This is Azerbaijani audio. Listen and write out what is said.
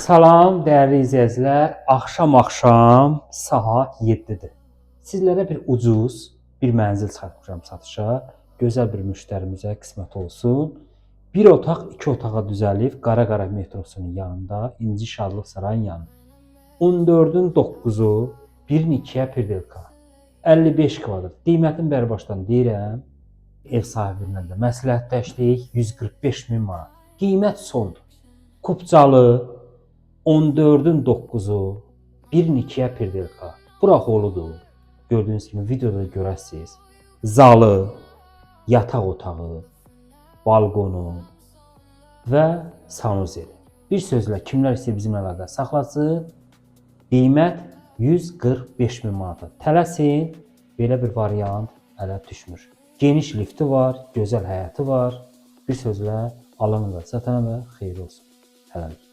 Salam dəyərli izləyicilər. Axşam-axşam saat 7-dir. Sizlərə bir ucuz bir mənzil çıxartmışam satışa. Gözəl bir müştərimizə qismət olsun. Bir otaq, iki otağa düzəlib Qara-Qara metrosunun yanında, İnci Şadlıq Sarayının yanında. 14-ün 9-u 1-in 2-yə perdelka. 55 kvadrat. Qiymətini bəri başdan deyirəm. Ev sahibi ilə də məsləhətləşdik. 145 min manat. Qiymət sondur. Kupçalı 14-ün 9-u 1-in 2-yə perdelka. Bura holudur. Gördüyünüz kimi videoda da görəsiniz. Zalı, yataq otağı, balkonu və sanuzeli. Bir sözlə kimlər istəyir bizimlə əlaqə saxlasın. Qiymət 145 min manata. Tələsin, belə bir variant ələ düşmür. Geniş lifti var, gözəl həyəti var. Bir sözlə alana da, satana da xeyir olsun. Hələlik.